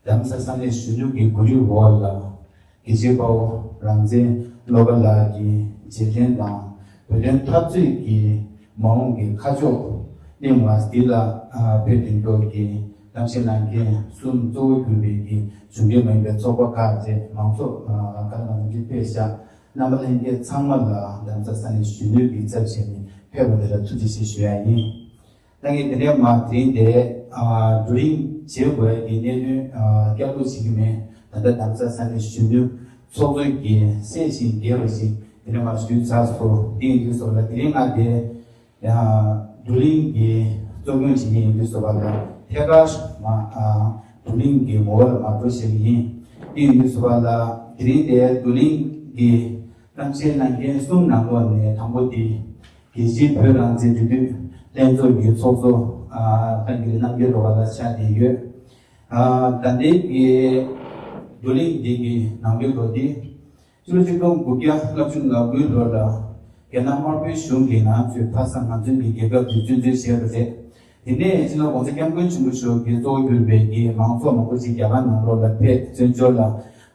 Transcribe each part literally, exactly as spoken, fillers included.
རྡ་རམ་ས་ས་གནས་གཞོན་ནུ་གི་གོ་སྒྲིག་འོག་ལ། དགེ་བཤེས་དཔའ་བོ་རང་བཙན་བློ་དགའ་ལགས་ཀྱི་རྗེས་དྲན་དང་། བོད་དོན་འཐབ་རྩོད་ཀྱི་མ་འོངས་ཀྱི་ཁ་ཕྱོགས་གླེང་བ་འདི་ལ་ཕེབས་ཏེ་མགྱོགས་ཀྱི་གཏམ་བཤད་གནང་མཁན་གསུམ་གཙོ་བོ་གྱུར་པའི་གི་གཞུང་འབྲེལ་མ་ཡིན་པའི་ཚོགས་པ་ཁག་ཅིག་མང་ཚོགས་ཁག་ནང་གི་ཕེབས་ཤག་རྣམ་པ་ལྷན་རྒྱས་ཚང་མ་ལ་རྡ་རམ་ས་ས་གནས་གཞོན་ནུ་གི་ཚབ་བྱས་ནས་ཕེབས་པ་འདི་ལ་ཐུགས་རྗེ་ཆེ་ཞུ་ཡ་ཡིན། ད་ངས་དེ་ནས་མ་དེ་རིང་དེ་བགྲོ་གླེང་བྱེད་དགོས་ཀྱི་གནད་དོན་བསྐྱར་ཟློས་བྱེད་ཀྱི་མེད། ད་ལྟ་རྡ་རམ་ས་ས་གནས་གཞོན་ནུ་ཚོགས་གཙོ་གིས་གསལ་ཞིང་རྒྱས་པ་ཞིག་དེ་ནས་མ་ཞུས་ཚར་སོང་། དེ་ཡིན་དུས་སོགས་ལ་དེ་རིང་ང་དེ་བགྲོ་གླེང་གི་གཙོ་སྐྱོང་བྱེད་མཁན་ཡིན་དུས་སོགས་ལ་ཐད་ཀར་མ་བགྲོ་གླེང་གི་ངོ་བོ་ལ་མ་འགྲོ་བཤད་ཀྱི་ཡིན། དེ་ཡིན་དུས་སོགས་ལ་དེ་རིང་དེ་བགྲོ་གླེང་གི་གཏམ་བཤད་གནང་མཁན་གསུམ་ནང་ལོགས་ནས་དང་པོ་དེ། རྒྱལ་སྤྱིའི་བོད་རང་བཙན་འབྲེལ་མཐུད་ལྷན་ཚོགས་ཀྱི་ཚོགས་གཙོ་ལྷན་རྒྱས་རྣམ་རྒྱལ་རྡོ་རྗེ་ལགས་ཆགས་བསྡད་ཡོད། ད་ལྟའི་གི་བགྲོ་གླེང་འདི་གི་ནང་དོན་འདི་ཕྱི་ལོ་ཆིག་སྟོང་དགུ་བརྒྱ་ལྔ་བཅུ་ང་དགུའི་ལོ་ལ་རྒྱ་ནག་དམར་པོའི་གཞུང་གིས་ང་ཚོའི་ཕ་ས་ང་ཚོའི་གི་རྒྱལ་ཁབ་འདི་བཙན་འཛུལ་བྱས་པ་རེད། དེ་ནས་སྤྱི་ནོར་༸གོང་ས་༸སྐྱབས་མགོན་ཆེན་པོ་མཆོག་གིས་གཙོ་བོ་གྱུར་པའི་གི་མང་ཚོགས་མང་པོ་ཞིག་རྒྱ་གར་ནང་ལོགས་ལ་ཕེབས། བཙན་བྱོལ་ལ་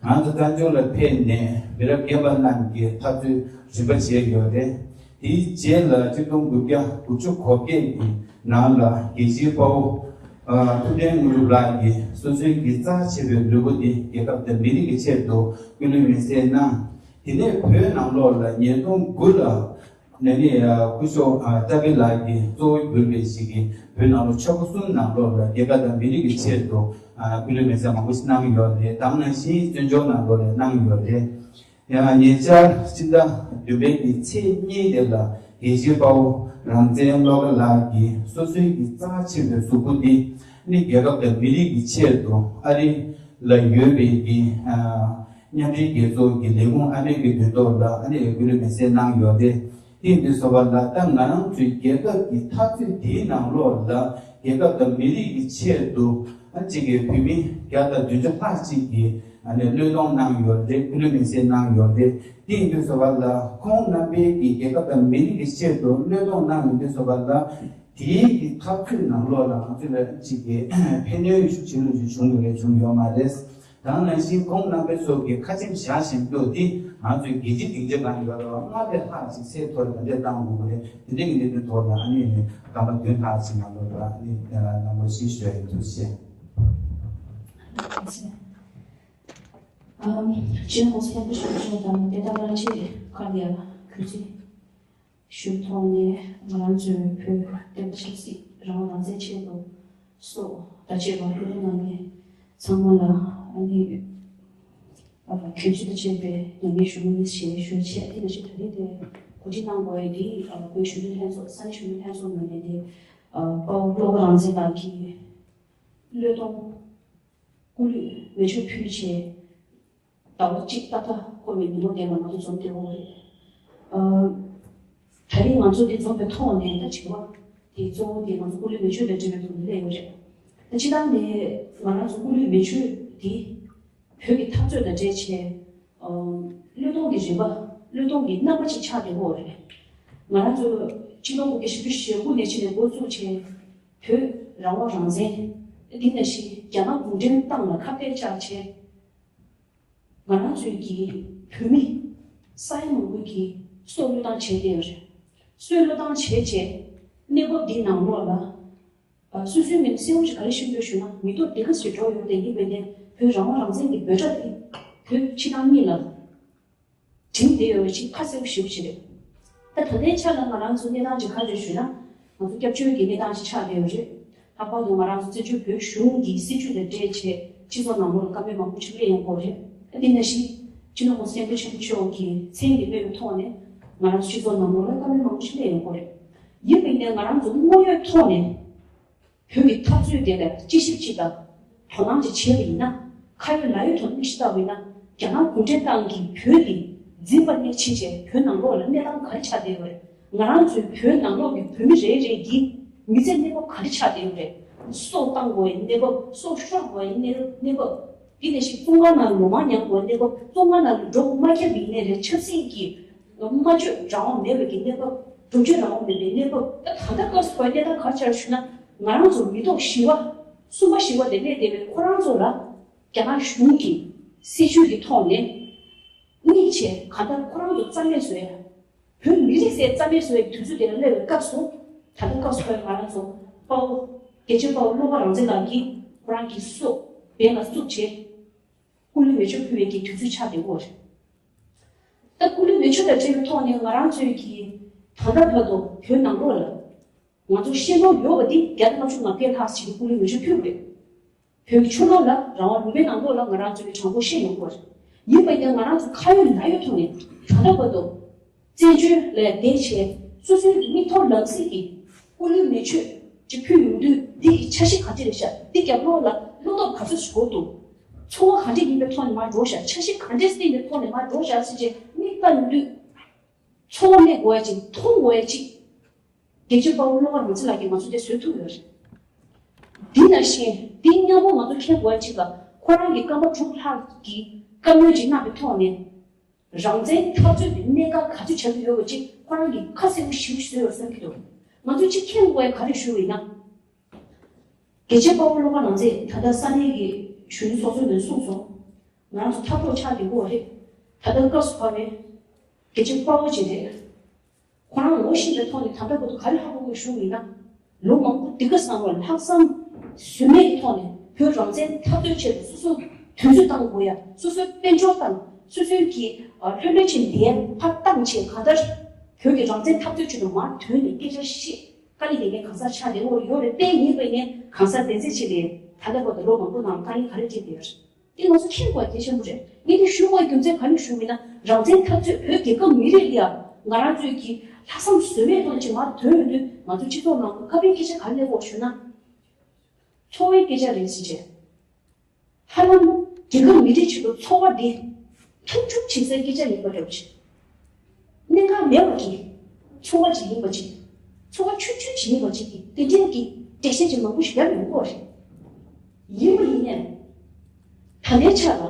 ང་ཚོ་བཙན་བྱོལ་ལ་ཕེབས་ནས་མི་རབས་རྒན་པ་རྣམས་ཀྱིས་འཐབ་རྩོད་རིམ་པ་བྱས་ཡོད་རེད། དེའི་རྗེས་ལ་ཆིག་སྟོང་དགུ་བརྒྱ་དགུ་བཅུ་གོ་བརྒྱད་ཀྱི་ནང་ལ་རྒྱལ་གཅེས་དཔའ་བོ་ཐུབ་བསྟན་དངོས་གྲུབ་ལགས་ཀྱིས་སོ་སོའི་གི་རྩ་ཆེ་བའི་ལུས་པོ་འདི་རྒྱལ་ཁབ་དང་མི་རིགས་ཀྱི་ཆེད་དུ་སྐུ་ལུས་མེར་སྲེག་གནང་། དེ་ནས་བོད་ནང་ལོགས་ལ་ཉིས་སྟོང་དགུ་ལ། ནས་ནི་སྐུ་ཞབས་ཨ་ཏཱ་བི་ལགས་ཀྱིས་གཙོ་བོ་གྱུར་པའི་ཞིག་གིས་བོད་ནང་ལོ་ཆོལ་ཁ་གསུམ་ནང་ལོགས་ལ་རྒྱལ་ཁབ་དང་མི་རིགས་ཀྱི་ཆེད་དུ་ཨ་སྐུ་ལུས་མེར་སྲེག་མང་པོ་ཞིག་གནང་ཡོད་རེད། དེ་ནང་བཞིན་བཙན་བྱོལ་ནང་ལོགས་ལ་གནང་ཡོད་རེད། ཡང་ཉེ་ཆར་ཕྱི་ཟླ་བདུན་པའི་གི་ཚེས་གཉིས་དེ་ལ་དགེ་བཤེས་དཔའ་བོ་རང་བཙན་བློ་དགའ་ལགས་ཀྱིས་སོ་སོའི་གི་རྩ་ཆེ་བའི་གཟུགས་པོ་འདི་ནི་རྒྱལ་ཁབ་དང་མི་རིགས་ཀྱི་ཆེད་དུ་ཨ་རི་ལ་ཡོད་པའི་གི་ཨ། མཉམ་འབྲེལ་རྒྱལ་ཚོགས་ཀྱི་ལས་ཁུངས་ཨ་མའི་གི་མདུན་ཐོག་ལ་ཨ་ནི་སྐུ་ལུས་མེར་སྲེག་གནང་ཡོད་རེད། དེ་ཡིན་དུས་སོ་བ་ལ་ད་ང་རང་ཚོའི་རྒྱལ་ཁབ་ཀྱི་འཐབ་རྩོད་འདིའི་ནང་ལོགས་ལ་རྒྱལ་ཁབ་དང་མི་རིགས་ཀྱི་ཆེད་དུ་ཨ་གཅིག་གི་བོད་མི་བརྒྱ་དང་བདུན་ཅུ་ལྷག་ཅིག་གིས་ཨ་ནི་བློས་གཏོང་གནང་ཡོད་རེད། སྐུ་ལུས་མེར་སྲེག་གནང་ཡོད་རེད། དེ་ཡིན་དུས་སོ་བ་ལ་ཁོང་རྣམ་པའི་གི་རྒྱལ་ཁབ་དང་མི་རིགས་ཀྱི་ཆེད་དུ་བློས་གཏོང་གནང་ཡོད་དུས་སོ་བ་ལ་དེའི་གི་འཐབ་རྩོད་ནང་ལོགས་ལ་ང་ཚོ་ལ་གཅིག་གི་ཕན་གནོད་ཤུགས་ཆེན་པོ་ཞིག་བྱུང་ཡོད་རེད་བྱུང་ཡོད་མ་རེད། དེ་ནང་བཞིན་ཁོང་རྣམ་པའི་ཚོ་གི་ཁ་ཆེམས་བཞག་བཞིན་དུ་འདི་ང་ཚོའི་རྒྱལ་སྤྱིའི་སྡིངས་ཆ་ནང་ཡོད་རེད་བ། ལྔ་བརྒྱ་ལྷག་ཅིག་ཚད་མཐོ་རུ་ག་འདྲས་བཏང་དགོས་ཀྱི་རེད། དེ་འདྲས་ཀྱི་གནད་དོན་ཐོག་ལ་ཨ་ནི་ནི་སྐར་མ་བདུན་ལྷག་ཅིག་ནང་ལོགས་ལ་ཨ་ནི་ལམ་ལྷོང་ཞིག་ཞུ་ཡ་ཡིན། ཐུགས་རྗེ་ཆེ། ཨམ། སྤྱི་ནོར་༸གོང་ས་༸སྐྱབས་མགོན་ཆེན་པོ་མཆོག་དང་དེ་དག་རང་ཆེད་ཁག་ཡ་གུས་བརྩི་ཞུ་ཐོག་ནས་ང་རང་ཚོའི་བོད་བསྟན་པ་ཆབ་སྲིད་རང་དབང་རང་བཙན་ཆེད་དུ་སྲོག་དང་བཅས་པ་བློས་གཏོང་གནང་མཁན་ཚང་མ་ལ་ཨ་ནི་ཨ་གུས་བརྩི་དང་བཅས་པའི་ཉམས་ལེན་ཞུ་མི་ཞེས་ཞུ་ཆེད་དེ་ནང་བཞིན་ད་རེས་དེ་གོ་སྒྲིག་གནང་དགོས་ཡ་འདི་ཨ་བོད་གཞོན་ནུ་ལྷན་ཚོགས་ས་གནས་གཞོན་ནུ་ལྷན་ཚོགས་ངོས་ནས་དེ་ཨ་དཔའ་བོ་བློ་དགའ་རང་བཙན་ལགས་ཀྱི་བློས་གཏོང་སྐུ་ལུས་མེ་མཆོད་ཕུལ་ཆེད། ཟླ་བ་གཅིག་ཏག་ཏག་འཁོར་བའི་ཉིན་མོ་དེ་ལ་ང་ཚོ་འཛོམས་བསྡད་ཡོད་རེད། ཨ། ད་རིང་ང་ཚོ་འདི་འཛོམས་པའི་ཐོག་ནས་ད་དྲི་བ་དེ་གཙོ་བོ་དེ་ང་ཚོ་སྐུ་ལུས་མེ་མཆོད་དང་འབྲེལ་བའི་ཐོག་ནས་སླེབས་ཡོད་རེད། ད་སྤྱིར་བཏང་ནས་ང་རང་ཚོ་སྐུ་ལུས་མེ་མཆོད་འདི་བོད་ཀྱི་འཐབ་རྩོད་དང་འབྲེལ་བྱས། ཨ། བློས་གཏོང་གི་རིམ་པ་བློས་གཏོང་གི་རྣམ་པ་ཅིག་ཆགས་བསྡད་ཡོད་རེད། ང་རང་ཚོ་ཆིག་སྟོང་དགུ་བརྒྱ་བཞི་བཅུ་ཞེ་དགུ་ནས་ཕྱིན་ནས་འགོ་བཙུགས་བྱས། བོད་རང་དབང་རང་བཙན། འདི་ནང་བཞིན་རྒྱ་ནག་གུང་ཁྲན་ཏང་ལ་ཁ་གཏད་བཅག་བྱས། ང་རང་ཚོའི་གི་བོད་མི་ས་ཡ་མང་པོ་གི་སྲོག་བློས་བཏང་བྱས་བསྡད་ཡོད་རེད། སྲོག་བློས་བཏང་བྱས་རྗེས་གནས་བབ་འདིའི་ནང་ལོགས་ལ་ཨ་སོ་སོའི་མིང་གསལ་བོ་ཞིག་ག་རེ་ཤེས་ཀྱི་ཡོད་ཞུ་ན་མི་ཐོག་སྡེ་ཁག་ཞིག་འགྲོ་ཡོད་དེ་ཡིན་པས་ནས་བོད་རང་དབང་རང་བཙན་གྱི་འབོད་སྒྲ་དེ་བོད་ཕྱི་ནང་གཉིས་ལ། བྲིས་བསྡད་ཡོད་པ་ཅིག་ཁ་གསལ་པོ་ཞེ་པོ་ཅིག་རེད། ད་ད་ལྟའི་ཆ་ལ་ང་རང་ཚོ་གནས་སྟངས་ཅིག་ག་རེ་རེད་ཞུས་ན། ང་ཚོ་སྐྱབས་བཅོལ་གྱི་གནས་སྟངས་ཅིག་ཆགས་བསྡད་ཡོད་རེད། ལྷག་པར་དུ་ང་རང་ཚོ་བཙན་བྱོལ་བོད་གཞུང་གི་སྲིད་བྱུས་དང་འབྲེལ་བྱས་སྤྱི་ཚོགས་ནང་ལོགས་ལ་བཀའ་མོལ་མང་པོ་ཅིག་སླེབས་ཡོང་གི་ཡོད་རེད། ཨ་དེ་ནང་བཞིན་སྤྱི་ནོར་༸གོང་ས་༸སྐྱབས་མགོན་ཆེན་པོ་མཆོག་གི་མཚན་གྱི་སྨོན་པའི་ཐོག་ནས་ང་རང་ཚོ་སྤྱི་ཚོགས་ནང་ལོགས་ལ་བཀའ་མོལ་མང་པོ་ཅིག་སླེབས་ཡོང་གི་ཡོད་རེད། ཡིན་པ་ཡིན་ནའི་ང་རང་ཚོ་དངོས་ཡོད་ཐོག་ནས། བོད་ཀྱི་འཐབ་རྩོད་དེ་ལ་དཔྱད་ཞིབ་ཅིག་དང་དོ་སྣང་ཅིག་བྱས་པ་ཡིན་ན། ཁ་ཡོད་ལག་ཡོད་ཐོག་ནས་ཞིབ་ལྟ་བ་ཡིན་ན། རྒྱ་ནག་གུང་ཁྲན་ཏང་གིས་བོད་འདི་འཛིན་པ་ནས་ཕྱིན་བྱས་བོད་ནང་ལོགས་ལ་གནས་སྟངས་ག་རེ་ཆགས་བསྡད་ཡོད་རེད། ང་རང་ཚོའི་བོད་ནང་ལོགས་ཀྱི་བོད་མི་རེ་རེ་གིས་མི་ཚེ་གནས་བབ་ག་རེ་ཆགས་བསྡད་ཡོད་རེད། སྲོག་བཏང་དགོས་པའི་གནས་བབ། སྲོག་ཤོར་དགོས་པའི་གནས་གནས་བབ། འདི་ནས་ཞིག་བཙོན་ཁང་ནང་ལོ་མང་མྱངས་དགོས་པའི་གནས་བབ། བཙོན་ཁང་ནང་ལ་འགྲོ་མ་ཁྱབ་པའི་གནས་རེད། ཆབ་སྲིད་ཀྱི་སྨྲ་བརྗོད་རང་དབང་མེད་པའི་གི་གནས་བབ། གྲོས་ཆོད་རང་དབང་མེད་པའི་གནས་བབ། ད་ད་ལྟ་སྐབས་སུ་བབས་གནས་སྟངས་ག་རེ་ཆགས་ཞུ་ན། ང་རང་ཚོ་མི་ཐོག་བཞི་པ། གསུམ་པ་བཞི་པ་དེ་སླེབས་བསྡད་པའི་ཁོ་རང་ཚོ་ལ། རྒྱ་ནག་གཞུང་གི་སྲིད་བྱུས་ཀྱི་ཐོག་ནས་མིག་ཆེ་གང་ལྟར་ཁོ་རང་ཚོ་རྩ་མེད་བཟོ་ཡ། བོད་མི་རིགས་ཟེར་རྩ་མེད་བཟོ་ཡ་དུས་ཚོད་དེ་ལ་སླེབས་པའི་སྐབས་སུ། ད་ལྟ་སྐབས་སུ་བབ་ང་རང་ཚོ་དཔའ་བོ་རྒྱལ་གཅེས་དཔའ་བོ་བློ་དགའ་རང་བཙན་ལགས་ཀྱིས་ཁོ་རང་གི་སྲོག་འབེན་ལ་བཙུགས་བྱས། སྐུ་ལུས་མེ་མཆོད་ཕུལ་བའི་གི་དུས་ཚོད་ཆགས་བསྡད་ཡོད་རེད། ད་སྐུ་ལུས་མེ་མཆོད་དང་འབྲེལ་བའི་ཐོག་ནས་ང་རང་ཚོས་ཀྱིས་ད་ལྟ་བར་དུ་བོད་ནང་ལོགས་ལ་ང་ཚོ་ཤེས་རྟོགས་ཡོད་པ་འདི་བརྒྱ་དང་ལྔ་བཅུ་ང་བརྒྱད་ལྷག་ཅིག་གིས་སྐུ་ལུས་མེ་མཆོད་ཕུལ་བ་རེད། བོད་ཀྱི་ཕྱོགས་ལྷུང་ལ་རང་དབང་ལུང་པའི་ནང་ལོགས་ལ་ང་རང་ཚོ་གི་གྲངས་འབོར་བཤད་ཡོང་གི་ཡོད་རེད། ཡིན་པ་ཡིན་ན་ང་རང་ཚོ་ཁ་ཡོད་ལག་ཡོད་ཐོག་ནས་ད་ལྟ་བར་དུ་བཙན་བྱོལ་ལ་བསྡད་བྱས་སོ་སོའི་མིག་མཐོང་ལག་ཟིན་གྱི་སྐུ་ལུས་མེ་མཆོད་ཅིག་ཕུལ་ཡོང་དུས། འདི་གི་འཆར་གཞི་ག་འདྲ་རེད་ཤག་འདི་རྒྱབ་ལོགས་ལ་བློ་སྟོབས་ག་ཚོད་ཞིག་དགོས་འདུག་ཚོར་བ་ག་འདྲ་ཡིན་པའི་ཐོག་ནས་མར་འགྲོ་ཤག་འཆར་གཞི་ག་འདྲ་བཏིང་བའི་ཐོག་ནས་མར་འགྲོ་ཤག་ཟེར་བྱས་མིག་ལྟ་ཡོང་དུས། ཚོར་བ་སླེབས་དགོས་ཡ་ཅིག་མཐོང་དགོས་ཡ་ཅིག་རྒྱལ་གཅེས་དཔའ་བོ་བློ་དགའ་རང་བཙན་ལགས་ཀྱིས་ང་ཚོ་དེ་བཟོས་ཐུབ་ཡོད་རེད། འདི་ནང་བཞིན་འདི་མཉམ་པོ་ང་ཚོ་མཁྱེན་དགོས་ཡ་གཅིག་ལ། ཁོ་རང་གིས་སྐར་མ་དྲུག་ལྷག་གི་བཀའ་མོལ་ཅིག་གནང་བའི་ཐོག་ནས། རང་བཙན་འཐབ་རྩོད་ཀྱི་གནད་འགག་ག་ཚོད་ཆགས་ཀྱི་ཡོད་པ་ཅིག་ཁོ་རང་གིས་ཁ་གསལ་པོ་ཞེ་པོ་བཟོས་ཡོད་བསམ་གྱི་འདུག་ང་ཚོས་གཅིག་མཁྱེན་དགོས་ཡ་ག་རེ་ཞུ་བ་ཡིན་ན། རྒྱལ་གཅེས་དཔའ་བོ་བློ་དགའ་རང་བཙན་ད་ལྟ་ས་གནས་ཀྱི་གཞོན་ནུ་ཚོགས་གཙོ་ནས་གསུངས་སོང་། ང་རང་ཚོ་འཐབ་གྲོགས་ཆགས་བསྡད་ཡོད་རེད། ད་ལྟ་སྐབས་སུ་བབས་པའི་རྒྱལ་གཅེས་དཔའ་བོ་ཅིག་རེད། ཁོ་རང་ངོ་ཤེས་པའི་ཐོག་ནས་ད་ལྟ་བར་དུ་ག་རེ་ཧ་གོ་དགོས་ཞུ་བ་ཡིན་ན། ལོ་མང་པོ་འདི་ག་ཙམ་ལ་ལྷག་བསམ་ཟོལ་མེད་ཀྱི་ཐོག་ནས་བོད་རང་བཙན་འཐབ་རྩོད་ཆེད་དུ་སོ་སོ་དུས་ཚོད་བཏང་དགོས་ཡ། སོ་སོའི་དཔལ་འབྱོར་དང་སོ་སོའི་གི་ལྷོད་ལྷོད་བྱས་འདིའི་ཕར་བཏང་བྱས་གང་ལྟར་བོད་ཀྱི་རང་བཙན་འཐབ་རྩོད་ཆེད་དུ་མར་ཐོན་ནས་སྐད་ཆ་བཤད། དཀའ་ལས་རྒྱག་མཁན་གང་ཟག་ཆགས་བསྡད་ཡོད་རེད། དེ་ཡིན་པ་ཡིན་ནའི་གང་ཟག་དེ་ཚོའི་ཆེད་ལས་ད་ལྟ་བར་དུ་ལོ་མང་པོ་ནང་དཀའ་ངལ་ག་རེ་འཕྲད་བསྡད་ཡོད་རེད། དེ་ང་ཚོ་མཁྱེན་དགོས་གལ་ཆེན་པོ་རེད། ངས་དེ་ཞུ་དགོས་རྒྱུ་མཚན་ག་རེ་ཞུ་མིན་ན། རང་བཙན་འཐབ་རྩོད་བོད་རྒྱལ་ཁབ་མི་རིགས་ལ་ང་རང་ཚོས་ཀྱི་ལྷག་བསམ་ཟོལ་མེད་ཐོག་ནས་ཅིག་མར་ཐོན་ཡོང་དུས། ང་ཚོ་སྤྱི་ཚོགས་ནང་དུ་ཁ་དཔེ་སྐད་ཆ་ག་རེ་སླེབས་ཡོད་ཞུ་ན། ཚོར་བའི་སྐད་ཆ་རེད་ཟེར་བྱས། ཧ་ལམ་རྒྱལ་ཁབ་མི་རིགས་ཆེད་དུ་ཚོར་བ་དེ་མཐོང་ཆུང་བྱེད་སའི་སྐད་ཆ་ཡིན་པ་འདྲ་བོ་ཅིག་གནད་འགག་མེད་པ་གི་ཚོར་བ་ཅིག་ཡིན་པ་ཅིག་ཚོར་བ་ཆུང་ཆུང་ཅིག་ཡིན་པ་ཅིག་གིས་དེ་འདྲའི་གི་འགྲེལ་བཤད་ཅིག་མང་པོ་ཞིག་རྒྱབ་ཡོང་གི་ཡོད་རེད། ཡིན་པ་ཡིན་ནའི། ད་ལྟའི་ཆ་ལ་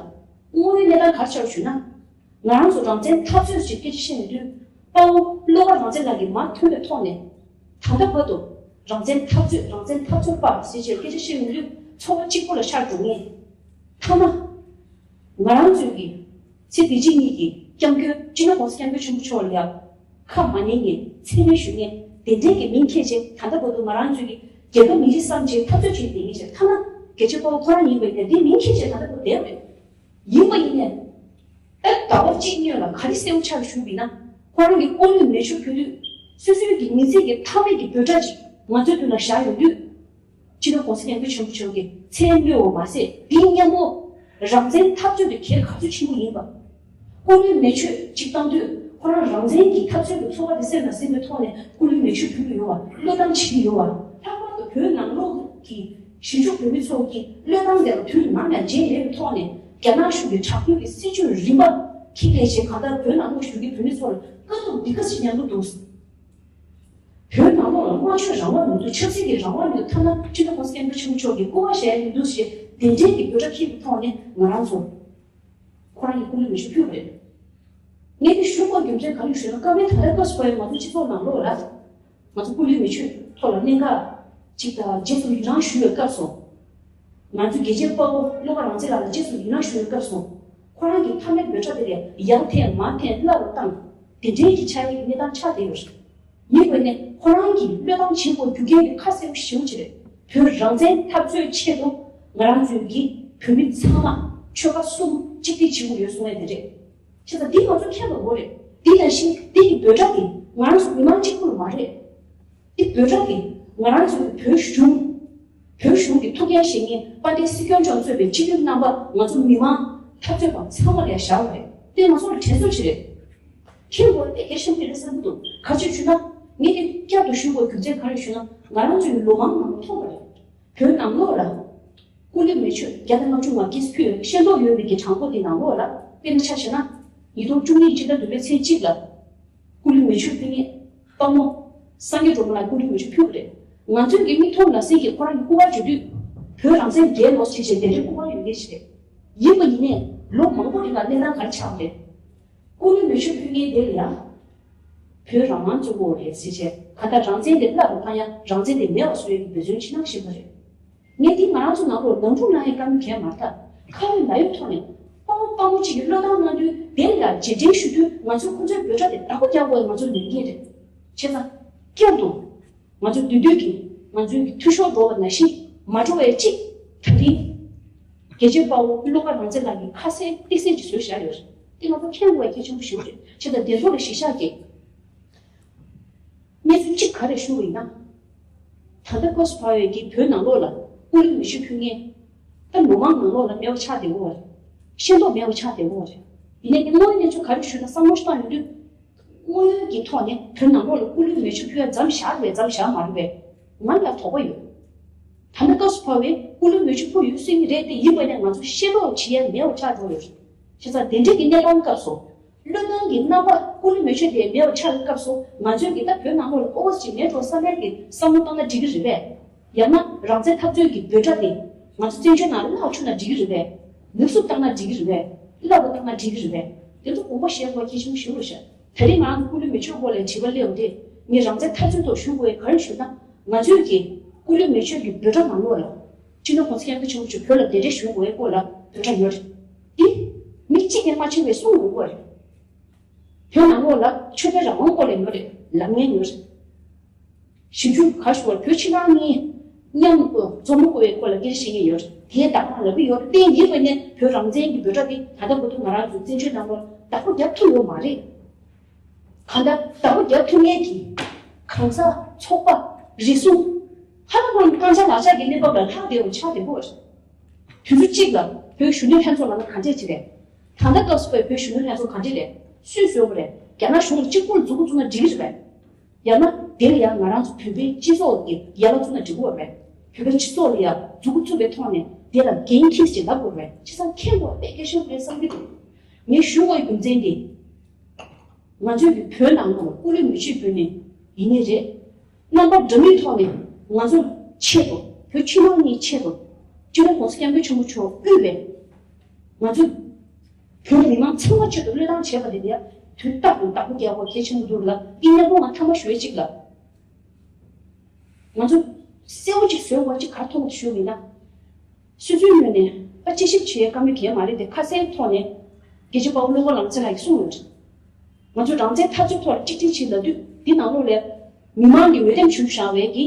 དངོས་ཡོད་གནས་སྟངས་ག་རེ་ཆགས་ཞུས་ན། ང་རང་ཚོ་རང་བཙན་འཐབ་རྩོད་ཅིག་སྐད་ཆ་བཤད་ཡོང་དུས། དཔའ་བོ་བློ་དགའ་རང་བཙན་ལགས་ཀྱིས་མར་ཐོན་པའི་ཐོག་ནས། ད་ལྟ་བར་དུ་རང་བཙན་འཐབ་རྩོད། རང་བཙན་འཐབ་རྩོད་པ་ཟེར་བྱས་སྐད་ཆ་བཤད་ཡོང་དུས་ཚོར་བ་གཅིག་པོ་ལ་ཤར་འགྲོ་ངེས། མཐའ་མ། ང་རང་ཚོའི་གི་ཚེ་འདི་ཕྱི་གཉིས་ཀྱི་སྐྱབས་མགོན་སྤྱི་ནོར་༸གོང་ས་༸སྐྱབས་མགོན་ཆེན་པོ་མཆོག་ལ་ཡང་ཁ་མ་ཉན་མཁན། མཚན་སྨད་ཞུ་མཁན་དེ་འདྲའི་གི་མིང་འཁྱེར་བྱས། ད་ལྟ་བར་དུ་ང་རང་ཚོའི་གི་རྒྱལ་ཁབ་མི་རིགས་བསམ་བྱས་འཐབ་རྩོད་བྱས་བསྡད་མཁན་ཅིག་ཐ་ན་རྒྱལ་གཅེས་དཔའ་བོ་ཁོ་རང་ཡིན་པ་ཡིན་ནའི་འདི་མིང་འཁྱེར་བྱས་ད་ལྟ་བར་དུ་བསྡད་ཡོད་རེད། ཡིན་པ་ཡིན་ནའི། ད་ཟླ་བ་གཅིག་སྔོན་ལ་ག་རེ་གསལ་པོ་ཆགས་ཞུས་པ་ཡིན་ན། ཁོ་རང་གི་སྐུ་ལུས་མེ་མཆོད་ཕུལ་དུས་སོ་སོའི་གི་མི་ཚེ་གི་མཐའ་མའི་གི་འབོད་སྒྲ་ཅིག་ང་ཚོའི་མདུན་ལ་བཞག་ཡོང་དུས། སྤྱི་ནོར་༸གོང་ས་༸སྐྱབས་མགོན་ཆེན་པོ་མཆོག་གི་མཚན་སྨོས་པ་མ་ཟད། འདི་མཉམ་པོ་རང་བཙན་འཐབ་རྩོད་དེ་གལ་ག་ཚོད་ཆེན་པོ་ཡིན་པ། སྐུ་ལུས་མེ་མཆོད་ཅིག་བཏང་དུས་ཁོ་རང་རང་བཙན་གྱི་འཐབ་རྩོད་ཀྱི་ཚོར་བ་དེ་སེམས་ལ་ཟིན་པའི་ཐོག་ནས་སྐུ་ལུས་མེ་མཆོད་ཕུལ་གྱི་ཡོད་པ། བློས་བཏང་བྱེད་ཀྱི་ཡོད་པ། ལྷག་པར་དུ་བོད་ནང་ལོགས་ཀྱི་གཞིས་བཞུགས་བོད་མི་ཚོ་གིས་བློས་བཏང་དེ་ལ་དུས་ནམ་ཡང་བརྗེད་མེད་པའི་ཐོག་ནས། རྒྱ་ནག་གཞུང་གི་དྲག་པོའི་གི་སྲིད་བྱུས་རིམ་པ་འཁྱེར་བསྡད་བྱས། གང་ལྟར་བོད་ནང་ལོགས་བཞུགས་ཀྱི་བོད་མི་ཚོ་ལ་དཀའ་སྡུག་འདི་ག་ཚོད་མཉམ་དུ་འདུག་བོད་ནང་ལོགས་ལ་སྨྲ་བརྗོད་རང་དབང་མི་འདུག་ཆབ་སྲིད་ཀྱི་རང་དབང་མི་འདུག་ཐ་ན་སྤྱི་ནོར་༸གོང་ས་༸སྐྱབས་མགོན་ཆེན་པོ་མཆོག་གིས་སྐུ་པར་བཞེངས་ཡོད་འདུག་ཞེས་དེ་འདྲའི་གི་འབོད་སྒྲ་འཁྱེར་བའི་ཐོག་ནས་ང་རང་ཚོ་ཁོ་རང་གི་སྐུ་ལུས་མེ་མཆོད་ཕུལ་བ་རེད། ངས་འདི་ཞུ་དགོས་རྒྱུ་མཚན་ག་རེ་ཞུས་ན། སྐབས་རེ་ད་ལྟ་སྐབས་སུ་བབས་པའི་ང་ཚོ་སྤྱི་ཚོགས་ནང་ལོགས་ལ་ང་ཚོ་སྐུ་ལུས་མེ་མཆོད་ཐོག་ལ་གནད་འགག་ཅིག་དང་རྗེས་སུ་ཡི་རང་ཞུ་བའི་སྐབས་སུ། ང་ཚོ་རྒྱལ་གཅེས་དཔའ་བོ་བློ་དགའ་རང་བཙན་ལགས་ལ་རྗེས་སུ་ཡི་རང་ཞུ་བའི་སྐབས་སུ། ཁོ་རང་གི་མཐའ་མའི་འབོད་སྒྲ་དེ་ལས་ཡར་འཐེན་མར་འཐེན་སླར་རུ་བཏང་། དེ་འདྲའི་གི་ཆགས་ཡག་གི་གནས་སྟངས་ཆགས་བསྡད་ཡོད་རེད། ཡིན་པ་ནས་ཁོ་རང་གིས་བློས་བཏང་བྱེད་དགོས་རྒྱུ་རྐྱེན་དེ་ཁ་གསལ་པོ་ཞེ་པོ་ཅིག་རེད། བོད་རང་བཙན་འཐབ་རྩོད་ཆེད་དུ་ང་རང་ཚོའི་གི་བོད་མི་ཚང་མ་ཆོལ་ཁ་གསུམ་གཅིག་སྒྲིལ་བྱེད་དགོས་ཡོད་གསུང་ཡ་དེ་རེད། བྱས་ཙང་འདི་ང་ཚོ་མཁྱེན་པ་དགོས་རེད། འདི་ནང་བཞིན་འདི་གི་འབོད་སྒྲ་དེ་ང་རང་ཚོ་མི་མང་གཅིག་པུ་ལ་མ་རེད། འདི་འབོད་སྒྲ་དེ་ང་རང་ཚོའི་བོད་གཞུང་། བོད་གཞུང་གི་ཐུགས་འགན་བཞེས་མཁན་དཔལ་ལྡན་སྲིད་སྐྱོང་མཆོག་གཙོས་པའི་སྤྱི་འཐུས་རྣམ་པ། ང་ཚོ་མི་མང་འཐབ་རྩོད་པ་ཚང་མ་ལ་བཞག་པ་རེད། དེ་ང་ཚོ་ལ་དྲན་གསོ་ཞིག་རེད། མཁྱེན་དགོས་དེ་གལ་ཆེན་པོ་རེད་བསམ་གྱི་འདུག་ག་ཅི་ཞུ་ན། ངས་དེ་བསྐྱར་དུ་ཞུ་དགོས་རྒྱུ་མཚན་ག་རེ་ཞུ་ན། ང་རང་ཚོའི་ལོ་མང་ནང་མཐོང་བ་རེད། བོད་ནང་ལོགས་ལ་སྐུ་ལུས་མེ་མཆོད་བརྒྱ་དང་ལྔ་བཅུ་ང་བརྒྱད་ཕུལ་ཡོད། ཤེས་རྟོགས་ཡོད་པའི་གི་གྲངས་འབོར་དེ་ནང་ལོགས་ལ་དཔེར་ན་ཆ་བཞག་ན། ཉིས་སྟོང་བཅུ་གཉིས་ཕྱི་ཟླ་བདུན་པའི་ཚེས་གཅིག་ལ་སྐུ་ལུས་མེ་མཆོད་ཕུལ་མཁན་དཔའ་མོ་སངས་རྒྱས་སྒྲོལ་མ་ལགས་སྐུ་ལུས་མེ་མཆོད་ཕུལ་བ་རེད། ང་ཚོས་ཀྱི་མིག་མཐོང་ལག་ཟིན་གྱིས་ཁོ་རང་གི་སྐུ་པར་བརྗོད་དུས། བོད་རང་བཙན་རྒྱལ་ལོ་ཞེས་བྱས་དེ་འདྲའི་སྐུ་པར་ཡོད་མཁན་ཞིག་རེད། ཡིན་པ་ཡིན་ནའི་ལོ་མང་པོ་རིང་ལ་གནས་སྟངས་ག་རེ་ཆགས་པ་རེད། སྐུ་ལུས་མེ་མཆོད་ཕུལ་མཁན་དེ་ལ་ཡང་། བོད་རང་དབང་བཙུགས་དགོས་རེད་ཟེར་བྱས། གང་ལྟར་རང་བཙན་དེ་སླར་རུ་བཏང་ཡ། རང་བཙན་དེ་མེད་པ་བཟོ་ཡ་གི་འབད་བརྩོན་ཅིག་གནང་བཞིན་པ་རེད། ངས་འདི་ང་རང་ཚོ་ནང་ལོགས་ནང་འཁྲུག་གནང་ཡའི་བཀའ་མོལ་གང་ཡང་མ་རེད། ད་ ཁ་ཡོད་ལག་ཡོད་ཐོག་ནས་དཔའ་བོ་དཔའ་མོ་གཅིག་གིས་བློས་བཏང་གནང་དུས་དེ་ལ་ཡང་རྗེས་དྲན་ཞུ་དུས་ང་ཚོས་ཁོ་ཚོའི་འབོད་སྒྲ་དེ་བདག་པོ་རྒྱག་དགོས་ང་ཚོ་ལས་འགན་རེད། བྱས་ཙང་སྐྱབས་དང་། ང་ཚོ་བདུད་འདུལ་གྱིས་ང་ཚོའི་འཐུས་ཤོར་འགྲོ་བ་ནང་བཞིན་མ་འགྲོ་བའི་ཆེད་དེ་རིང་རྒྱལ་གཅེས་དཔའ་བོ་བློ་དགའ་རང་བཙན་ལགས་ཀྱིས་ཁ་གསལ་གཏིང་གསལ་གྱི་བཟོས་བཞག་ཡོད་རེད། དེ་ང་ཚོ་མཁྱེན་དགོས་པའི་གལ་ཆེན་པོ་ཞིག་རེད། བྱས་ཙང་དེ་ཚོ་ལ་གཞི་བཞག་གིས། གནས་ཚུལ་གཅིག་ག་རེ་ཞུ་བ་ཡིན་ན། ད་ལྟ་སྐབས་སུ་བབས་པའི་གི་བོད་ནང་ལོགས་ལ་སྐུ་ལུས་མེ་མཆོད་ཕུལ་མཁན། ད་ལོ་མང་ནང་ལོགས་ལ་མེད་པ་ཆགས་བསྡད་ཡོད་རེད། ཤེས་རྟོགས་མེད་པ་ཆགས་བསྡད་ཡོད་རེད། ཡིན་ནའི་དངོས་ཡོད་གནས་ཚུལ་ག་རེ་ཞུས་ན་བསམ་བློ་ཞིག་བཏང་ཡོང་དུས། དངོས་ཡོད་ཀྱི་ཐོག་ནས་བོད་ནང་ལོགས་ལ་སྐུ་ལུས་མེ་མཆོད་ཕུལ་ཡ་མཚམས་བཞག་རེད་མཚམས་བཞག་མ་རེད་པས། ང་ལ་དོགས་པ་ཡོད། ད་ལྟ་སྐབས་སུ་བབས་པའི་སྐུ་ལུས་མེ་མཆོད་ཕུལ་ཡོད་སྲིད་ཀྱི་རེད་དེ་ཡིན་པ་ནས་ང་ཚོ་ཤེས་རྟོགས་བྱེད་ཡ་མེད་པ་ཆགས་འགྲོ་ཡོད་རེད། བྱས་ཙང་དེ་འདྲའི་གི་གནས་སྟངས་སྐབས་སུ། བློས་བཏང་གི་རྣམ་པ་སྐུ་ལུས་མེ་མཆོད་དེ་མེད་པ་ཆགས་པའི་སྐབས་སུ་ང་ཚོས་ཀྱི་ད་བོད་ནང་ལོགས་ལ་ཨོ་བ་ཞིག་མེད་འགྲོ་བསམ་པའི་གི་བསམ་བློ་བཏང་ན་འགྲིག་གི་རེད་པས། ཡང་ན་རང་བཙན་འཐབ་རྩོད་ཀྱི་འབོད་སྒྲ་དེ་ང་ཚོ་བཙན་བྱོལ་ནང་ལ་བརླག་ཆོག་ན་འགྲིག་གི་རེད་པས། ནུབ་སུབ་བཏང་ན་འགྲིག་གི་རེད་པས། བརླག་པ་བཏང་ན་འགྲིག་གི་རེད་པས། དེ་ཚོ་དགོངས་པ་བཞེས་དགོས་གལ་ཆེན་པོ་ཞིག་རེད་ཤག་དེ་རིང་ང་རང་ཚོ་སྐུ་ལུས་མེ་མཆོད་སྐོར་ལ་དྲི་བ་སླེབས་པ་དེ་ངས་རང་བཙན་འཐབ་རྩོད་ཐོག་ཞུ་དགོས་པའི་ག་རེ་ཞུ་ན། ང་ཚོས་ཀྱི་སྐུ་ལུས་མེ་མཆོད་ཀྱི་འབོད་སྒྲ་ནང་ལོགས་ལ། སྤྱི་ནོར་༸གོང་ས་༸སྐྱབས་མགོན་ཆེན་པོ་མཆོག་བོད་ལ་གདན་འདྲེན་ཞུ་དགོས་པའི་སྐོར་ལ་འབོད་སྒྲ་ཡོད་རེད། འདི་མི་གཅིག་ནས་མ་ཕྱིན་པའི་གསུང་ཡོང་གི་རེད། བོད་ནང་ལོགས་ལ་ཆོས་དད་རང་དབང་སྐོར་ལ་ཡོད་རེད། ལབ་མཁན་ཡོད་རེད། ཞིབ་འཇུག་ག་ཞུ་བར་བོད་ཕྱི་ནང་གཉིས་མཉམ་དུ་འཛོམས་དགོས་པའི་སྐོར་ལ་སྐད་ཆ་བཤད་མཁན་ཡོད་རེད། དེ་ད་གང་ལབ་ཀྱི་ཡོད་རེད། དེ་ཡིན་པ་ནས་བོད་རང་བཙན་གྱི་འབོད་སྒྲ་དེ་ད་ལྟ་བར་དུ་ང་རང་ཚོའི་བཙན་བྱོལ་ནང་ལོགས་བདག་པོ་རྒྱབ་ཐུབ་ཡོད་མ་རེད། གང་ལྟར་བདག་པོ་རྒྱབ་ཐུབ་མཁན་གྱི་གང་ཟག་ཚོགས་པ་རེ་ཟུང་ཧ་ལམ་ཁོང་རྐང་ཆག་ལག་ཆག་གི་གནས་བབ་ལ་ལྷག་བསྡད་པ་ཆགས་བསྡད་ཡོད་རེད། དུས་ཚོད་གཅིག་ལ་བོད་གཞོན་ནུ་ལྷན་ཚོགས་ལབ་ན་ག་འདྲས་ཅིག་རེད། ད་ལྟ་སྐབས་སུ་བབས་བོད་གཞོན་ནུ་ལྷན་ཚོགས་ག་འདྲས་རེད། སུས་བཟོས་པ་རེད། རྒྱ་ནག་གཞུང་ལ་གཅིག་པུར་མཛུབ་གུ་བཙུགས་ན་འགྲིག་གི་རེད་པས། ཡང་ན་དེ་ལ་ཡང་ང་རང་ཚོ་བོད་པའི་སྤྱི་ཚོགས་ཀྱི་ཡན་ལག་བཙུགས་ན་འགྲིག་གི་རེད་པས། བོད་པའི་སྤྱི་ཚོགས་ལ་ཡང་མཛུབ་གུ་བཙུགས་པའི་ཐོག་ནས་དེ་ལ་འགན་འཁྱེར་ཅིག་ལབ་དགོས་རེད་པས། བྱས་ཙང་མཁྱེན་དགོས་པ་དཔེ་གལ་ཆེན་པོ་རེད་བསམ་གྱི་འདུག་ངས་ཞུ་དགོས་རྒྱུ་མཚན་དེ། ང་ཚོས་ཀྱི་བོད་ནང་ལོགས་ལ་སྐུ་ལུས་མེ་མཆོད་འབུལ་ནས་ཡིན་ནི་རེད། རྣམ་པ་འདྲ་མིན་ཐོག་ནས་ང་ཚོ་ཆེད་དུ་བོད་ཕྱི་ནང་གཉིས་ཆེད་དུ་སྤྱི་ནོར་༸གོང་ས་༸སྐྱབས་མགོན་ཆེན་པོ་མཆོག་དབུས་པའི་ང་ཚོ་བོད་མི་མང་ཚང་མ་ཆེད་དུ་བློས་བཏང་བྱས་པ་དེ་ལ་དུས་རྟག་ཏུ་བདག་པོ་རྒྱག་དགོས་གལ་ཆེན་པོ་འདུག་ལ། འདི་སྙན་པོ་ང་ཐ་མ་ཞུ་ཡས་གཅིག་ལ། ང་ཚོ་གསལ་པོ་གཅིག་བཟོས་དགོས་གཅིག་ག་རེ་མཐོང་གི་ཞུ་མིན་ན། སོ་སོའི་ངོས་ནས་ཨ་དཔྱད་ཞིབ་བྱེད་ཡས་བཀའ་མོལ་གང་ཡང་མ་རེད་དེ། ཁ་གསལ་ཐོག་ནས་རྒྱལ་གཅེས་དཔའ་བོ་བློ་དགའ་རང་བཙན་ལགས་ཀྱིས་གསུངས་ཡོད་རེད། ང་ཚོ་རང་བཙན་འཐབ་རྩོད་ཐོག་ལ་གཅིག་སྒྲིལ་བྱེད་ལབ་དུས་འདི་ནང་ལོགས་ལ་མི་མང་གིས་འོས་འདེམས་ཞུས་བཞག་པའི་གི་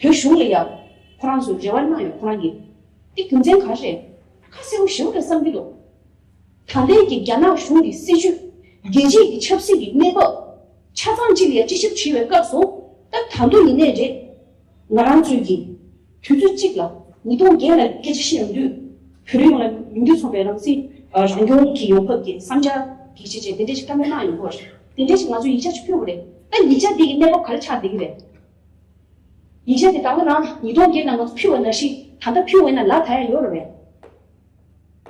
བོད་གཞུང་ལ་ཡང་ཁོ་རང་ཚོས་རེ་བ་གནང་ཡོད། ཁོ་རང་གིས་འདི་རྒྱུ་མཚན་ག་རེ་རེད། ཁ་གསལ་པོ་ཞེ་པོ་རེད་བསམ་གྱི་འདུག་ད་ལྟའི་གི་རྒྱ་ནག་གཞུང་གི་སྲིད་བྱུས། རྒྱལ་སྤྱིའི་གི་ཆབ་སྲིད་ཀྱི་གནས་བབ་ཆ་ཚང་གཅིག་ལ་ཡ་དཔྱད་ཞིབ་བྱེད་པའི་སྐབས་སུ། ད་ད་དུང་ཡིན་ནའི་རེད། ང་རང་ཚོའི་གི་དུས་ཚོད་གཅིག་ལ་ཉིས་སྟོང་བརྒྱད་ལ་སྐད་ཆ་བཤད་ཡོང་དུས་བོད་རིགས་ཡོངས་ལ་མིང་དོན་མཚུངས་པའི་རང་སྲིད་རང་སྐྱོང་གི་ཡོང་འབབ་ཀྱི་བསམ་འཆར་གྱི་ཆེད་ཆེད་དེ་འདྲས་ཞིག་བཀའ་མོལ་གནང་ཡོང་གི་རེད། དེ་འདྲས་ཞིག་ང་ཚོ་ཡིག་ཆ་ཞིག་ཕུལ་བ་རེད། ད་ཡིག་ཆ་འདི་གི་གནས་བབ་ག་རེ་ཆགས་བསྡད་ཀྱི་རེད། ཡིག་ཆ་དེ་ད་ག་རང་ཉིས་སྟོང་བརྒྱད་ནང་ང་ཚོ་ཕུལ་བ་ནང་བཞིན་ད་ལྟ་ཕུལ་བ་ཡིན་ན་ལག་ད་ཡ་ཡོད་རེད་པས།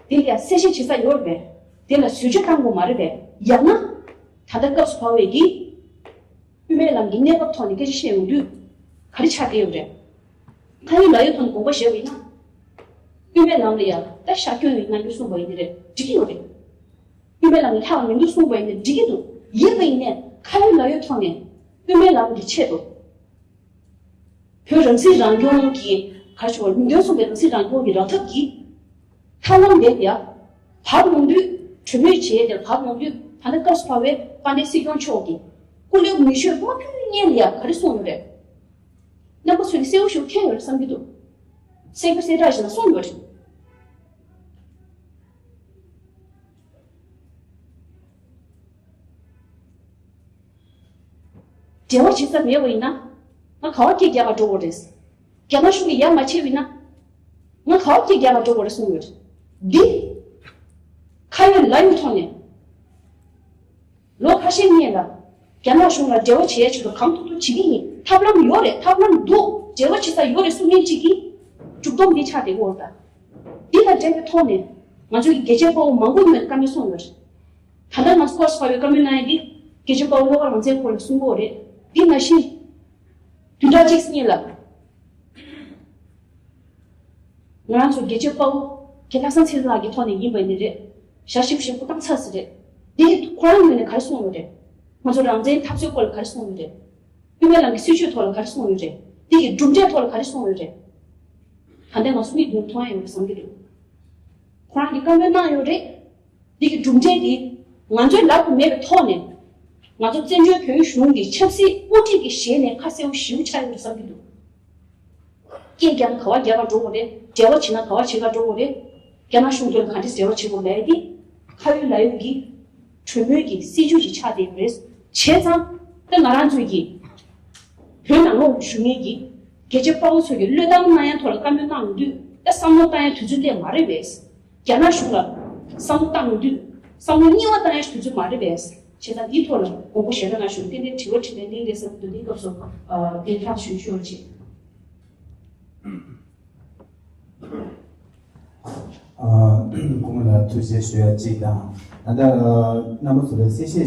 དེ་ལ་ཡ་གསལ་བཤད་བྱེད་ས་ཡོད་རེད་པས། དེ་ལ་བཟོ་བཅོས་བཏང་དགོས་མ་རེད་པས། ཡང་ན་ད་ལྟ་སྐབས་སུ་བབས་པའི་གི་དབུ་མའི་ལམ་གྱི་གནས་བབ་ཐོག་ནས་སྐད་ཆ་བཤད་ཡོང་དུས་ག་རེ་ཆགས་བསྡད་ཡོད་རེད། ཁ་ཡོད་ལག་ཡོད་ཐོག་ནས་དགོངས་པ་བཞེས་པ་ཡིན་ན། དབུ་མའི་ལམ་ལ་ཡ་ད་ཤར་སྐྱོད་ཡོད་གནང་རྒྱུ་གསུངས་པ་ཡིན་ནི་རེད། འགྲིག་གི་ཡོད་རེད། དབུ་མའི་ལམ་ལ་ལྷག་མི་འདུག་གསུངས་པ་ཡིན་ནི་འགྲིག་གི་འདུག་ཡིན་པ་ཡིན་ནའི་ཁ་ཡོད་ལག་ཡོད་ཐོག་ནས་དབུ་མའི་ལམ་གྱི་ཆེད་དུ། བོད་རང་སྲིད་རང་སྐྱོང་གི་ག་རེ་ཞུ་བ། མིང་དོན་མཚུངས་པའི་རང་སྲིད་རང་སྐྱོང་གི་རག་ཐབས་ཀྱི་ཐབས་ལམ་དེ་ཡ་བབས་ཡོང་དུས། གྲོས་མོལ་བྱས་ཏེ་བབས་ཡོང་དུས། ད་ལྟ་སྐབས་སུ་བབས་པའི་དཔལ་ལྡན་སྲིད་སྐྱོང་མཆོག་གིས་སྐུ་ལུས་མེ་མཆོད་མ་ཕུལ་སྔོན་ལ་ཡ་ག་རེ་གསུངས་ཡོད་རེད། རྣམ་པ་ཚོས་ནི་གསལ་པོ་ཞིག་མཁྱེན་ཡོད་རེད་བསམ་གྱི་འདུག་གསལ་པོ་གསལ་བསྒྲགས་ཤིག་ལ་གསུངས་ཡོད་རེད། འབྲེལ་བ་བྱེད་ས་མེད་པ་ཡིན་ན། ང་ག་བ་སྐད་རྒྱག་ག་འགྲོ་དགོས་རེད། རྒྱ་ནག་གཞུང་གིས་ཡ་མ་བྱས་པ་ཡིན་ན། ང་ག་བ་སྐད་རྒྱག་ག་འགྲོ་དགོས་རེད་གསུངས་ཡོད་རེད། འདི། ཁ་ཡོད་ལག་ཡོད་ཐོག་ནས། ལོ་ཁ་ཤས་སྔོན་ལ། རྒྱ་ནག་གཞུང་ལ་འབྲེལ་བ་བྱེད་ཡ་ཆེད་དུ་གང་ཐུབ་ཐུབ་བྱེད་ཀྱི་ཡིན། ཐབས་ལམ་ཡོད་རེད། ཐབས་ལམ་འདུག་འབྲེལ་བ་བྱེད་ས་ཡོད་རེད་གསུང་མཁན་གཅིག་གིས། གྲུབ་དོན་འདི་ཆགས་བསྡད་ཀྱི་ཡོད་རེད་ད། འདི་དང་འབྲེལ་བའི་ཐོག་ནས། ང་ཚོའི་རྒྱལ་གཅེས་དཔའ་བོ་མང་པོ་ཉིད་ནས་བཀའ་མོལ་གསུངས་ཡོད་རེད། ད་ལྟ་ང་ཚོ་སྐོར་སུ་བབས་པའི་བཀའ་མོལ་གནང་ཡ་འདི། རྒྱལ་གཅེས་དཔའ་བོ་བློ་དགའ་རང་བཙན་སྐོར་ལ་གསུང་གི་ཡོད་རེད། འདི་ནང་བཞིན། བདུན་ཕྲག་གཅིག་སྔོན་ལ། ང་རང་ཚོ་རྒྱལ་གཅེས་དཔའ་བོ་རྒན་ལྷག་བསམ་ཚེ་རིང་ལགས་ཀྱི་ཐོག་ནས་ཡིན་པ་ཡིན་ནི་རེད། ཞག་བཞི་བཞི་པོ་བཏང་ཚར་ཟིན་རེད། དེ་ཁོ་རང་ངོས་ནས་ག་རེ་གསུངས་ཡོད་རེད། ང་ཚོ་རང་བཙན་འཐབ་རྩོད་སྐོར་ལ་ག་རེ་གསུངས་ཡོད་རེད། དབུ་མའི་ལམ་གྱི་སྲིད་བྱུས་ཐོག་ལ་ག་རེ་གསུངས་ཡོད་རེད། དེ་གི་གྲུབ་འབྲས་ཐོག་ལ་ག་རེ་གསུངས་ཡོད་རེད། ད་ལྟ་ང་ཚོ་མིག་མདུན་མཐོང་ཡ་ཡོད་རེད་བསམ་གྱི་འདུག་ཁོ་རང་གིས་བཀའ་མོལ་གནང་ཡོད་རེད། འདི་གི་གྲུབ་འབྲས་འདི་ང་ཚོའི་ལག་ཏུ་མེད་པའི་ཐོག་ནས། ང་ཚོ་བཙན་བྱོལ་བོད་གཞུང་གི་ཆབ་སྲིད་དབུ་ཁྲིད་ཀྱི་ཞལ་ནས་ཁ་གསལ་པོ་ཞེ་པོ་ཆགས་ཡོད་རེད་བསམ་གྱི་འདུག་སྐད་རྒྱབ་ན་ག་པར་རྒྱག་ག་འགྲོ་དགོས་རེད། འབྲེལ་བ་བྱེད་ན་ག་པར་བྱེད་ག་འགྲོ་དགོས་རེད། རྒྱ་ནག་གཞུང་དོན་ག་འདྲས་འབྲེལ་བ་བྱེད་དགོས་ལབ་ཡ་དེ། ཁ་ཡོད་ལག་ཡོད་ཀྱི་གྲོས་མོལ་གྱི་སྲིད་བྱུས་ཤིག་ཆགས་བསྡད་ཡོད་རེད། བྱས་ཙང་ད་ང་རང་ཚོས་ཀྱི་བོད་ནང་ལོགས་བཞུགས་མཁན་གྱི་རྒྱལ་གཅེས་དཔའ་བོ་ཚོས་ཀྱི་བློས་གཏམ་གནང་ཡ་ཐོག་ལ་བཀའ་མོལ་གནང་དུས། ད་བསམ་བློ་བཏང་ཡ་དུས་ཚོད་སླེབས་མ་རེད་པས། རྒྱ་ནག་གཞུང་ལ་བསམ་བློ་བཏང་དུས། བསམ་བློ་རྙིང་བ་བཏང་ཡ་དུས་ཚོད་མ་རེད་པས། བྱས་ཙང་འདིའི་ཐོག་ལ་དགོངས་པ་བཞེས་རོགས་གནང་ཞུ། ཏན་ཏན་དྲི་བ་དྲིས་ལན་གནང་གི་རེད་བསམ་གྱི་འདུག་འདིའི་སྐབས་སུ་ཨ་གདན་འདྲེན་ཞུ་ཞུ་བ་བྱེད། ཨ། སྐུ་ངོ་ལ་ཐུགས་རྗེ་ཆེ་ཞུ་ཡ་གཅིག་དང་། ད་ལྟ་ཨ་རྣམ་པ་ཚོ་ལ་གསལ་བཤད།